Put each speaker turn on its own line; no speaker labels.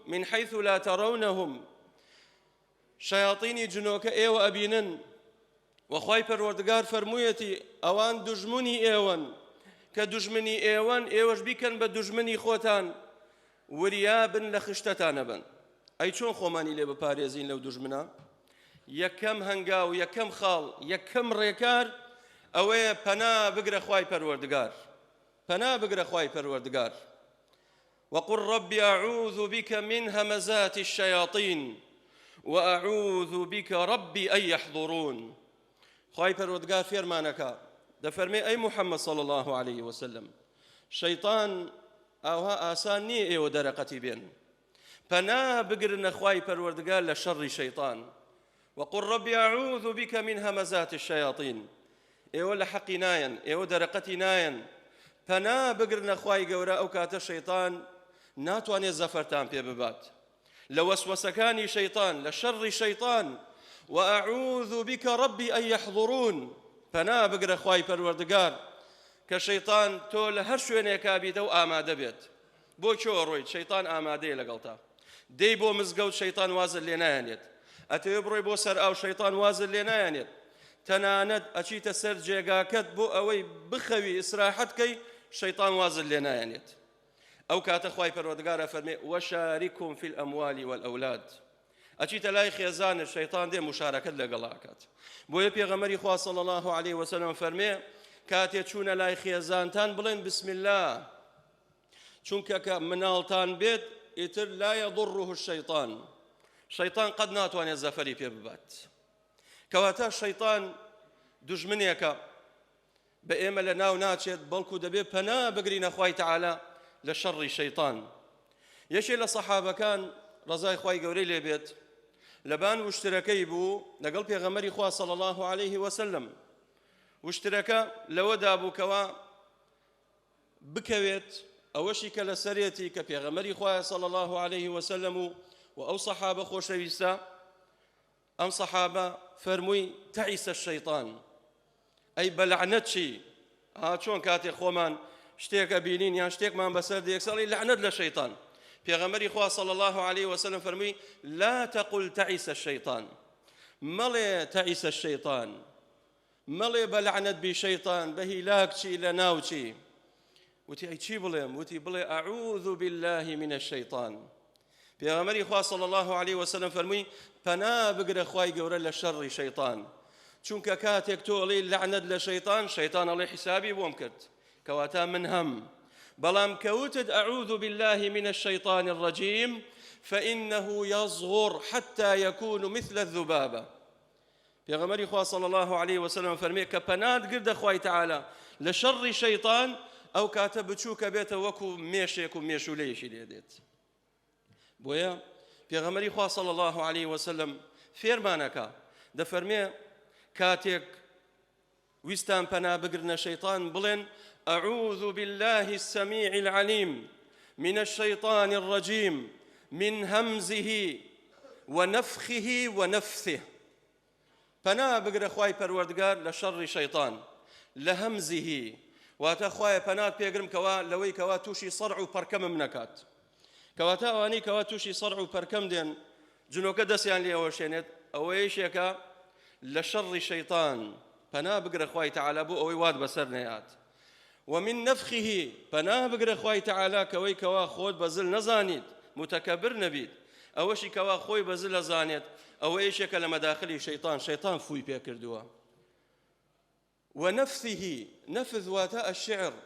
من حیث لا ترونهم شەیاطینی جنۆکە ئێوە ئەبینن و خوای پەروەردگار فەرموویەتی ئەوان دوژمنی ئێوەن کە دوژمنی ئێوەن ئێوەش بیکەن بە دوژمنی خۆتان وریا بن لە خشتەتان نەبن ئەی چۆن خۆمانی لێ بپارێزین لەو دوژمنە یەکەم هەنگاو یەکەم خاڵ یەکەم ڕێکار ئەوەیە پەنا بگرە خوای پەروەردگار پەنا بگرە خوای پەروەردگار وقل رب اعوذ بک من همزات الشیاطین واعوذ بک رب ان یحضرون خوای پەروەردگار فێرمانەکا دەفەرمێ ئەی محمد صلی الله علیه وسلم شەیطان ئاوها ئاسان نییە ئێوە دەرەقەتی بێن پەنا بگرنە خوای پەروەردگار لە شەڕی شەیطان وقل رب اعوذ بک من همزات الشیاطین ئێوە لە حەقی نایەن ئێوە دەرەقەتی نایەن پەنا بگرنە خوای گەورە ئەو کاتە شەیطان ناتوانێت زەفەرتان پێ ببات لە وەسوەسەکانی شەیطان لە شەڕی شەیطان وأعوذ بك ربي أن يحضرون پەنا بگرە خوای پەروەردگار کە شەیطان تۆ لە هەر شوێنێکا بیتە و ئامادە بێت بۆ کوێ ڕۆیت شەیتان ئامادەیە لەگەڵتا دێی بۆ مزگەوت شەیتان وازت لێ نایەنێت ئەتەوێ بڕۆی بۆ سەر ئاو شەیتان وازت لێ نایەنێت تەنانەت ئەچیتە سەر جێگاکەت بۆ ئەوەی بخەوی ئیسراحەت کەی شەیتان وازت لێ نایەنێت ئەو کاتە خوای پەروەردگار ئەفەرمێ وشارکهم فی الاموال والأولاد ئەچیتە لای خێزانت شەیتان دێ مشارەکەت لەگەڵ ئەکات بۆیە پێغەمبەری خوا صلی الله علیه وسلم فەرمێ کاتێ چوونە لای خێزانتان بڵێن بسم الله چونکە کە مناڵتان بێت ئیتر لا یضره الشیطان شەیطان قەت ناتوانێت زەفەری پێ ببات کەواتە شەیطان دوژمنێکە بە ئێمە لە ناو ناچێت بەڵکو دەبێت پەنا بگرینە خوای تەعالا لە شەڕی شەیطان یەکێ لە سەحابەکان ڕەزای خوای گەورەی لێبێت لەبان وشترەکەی بوو لەگەڵ پێغەمبەری خوا صلی الله علیه وسلم وشترەکە لەوەدا بوو کەوا بکەوێت، ئەوەشی کە لەسەرێتی کە پێغەمبەری خوایە صلی اللە علیه وسلم و و ئەو صەحابە خۆشەویستە، ئەم صەحابە فەرمووی تعس الشیطان، ئەی بەلەعنەت چی؟ ئا چۆن کاتێ خۆمان شتێک ئەبینین یان شتێکمان بەسەر دێ یەکسەر ئەڵێی لەعنەت لە شەیطان. پێغەمبەری خوا صلی اللە علیه وسلم فەرمووی لا تقل تعس الشیطان، مەڵێ تعس الشیطان، مەڵێ بە لەعنەت بی شەیتان بە هیلاک چی لە ناو چی وتی ئەی چی بڵێم وتی بڵێ اعوذ بالله من الشیطان پێغەمبەری خوا صلی الله علیه وسلم فەرمووی پەنا بگرە خوای گەورە لە شەڕی شەیطان چونکە کاتێک تۆ ئەڵێی لەعنەت لە شەیطان شەیطان ئەڵێ حیسابی بۆم کرد کەواتە من هەم بەڵام کەوتت اعوذ بالله من الشیطان الرجیم فإنه يصغر حتى يكون مثل الذبابة پێغەمبەری خوا صلی اللە علیه وسلم فەرمێ کە پەنات گردە خوای تعالی لە شەڕی شەیطان ئەو کاتە بچووکە بێتە وەکو مێشێک و مێشولەیەکی لێ دێت بۆیە پێغەمبەری خوا صلی اللە علیه وسلم فێرمانەکە دەفەرمێ کاتێک ویستان پەنا بگرنە شەیطان بڵێن اعوذ باللە السمیع العلیم من الشیطان الرجیم من همزه ونفخه ونفثه پەنا بگرە خوای پەروەردگار لە شەڕی شەیطان لە هەمزه واتە خوایە پەنات پێگرم کەوا لەوەی کەوا تووشی سەرع و پەرکەمم نەکات کەواتە ئەوانەی کەوا تووشی سەرع و پەرکەم دێن جنۆکە دەستیان لێ ئەوەشێنێت ئەوە یەکێکە لە شەڕی شەیتان پەنا بگرە خوای تەعالا بۆ ئەوەی وات بەسەر نەیات ومن نفخه پەنا بگرە خوای تەعالا کەوەی کەوا خۆت بە زل نەزانیت متەکەبر نەبیت ئەوەشی کەوا خۆی بە زل ئەزانێت ئەوە یەکێکە لە مەداخلی شەیتان شەیتان فووی پێ کردووە ونفثه نفث واتە الشعر.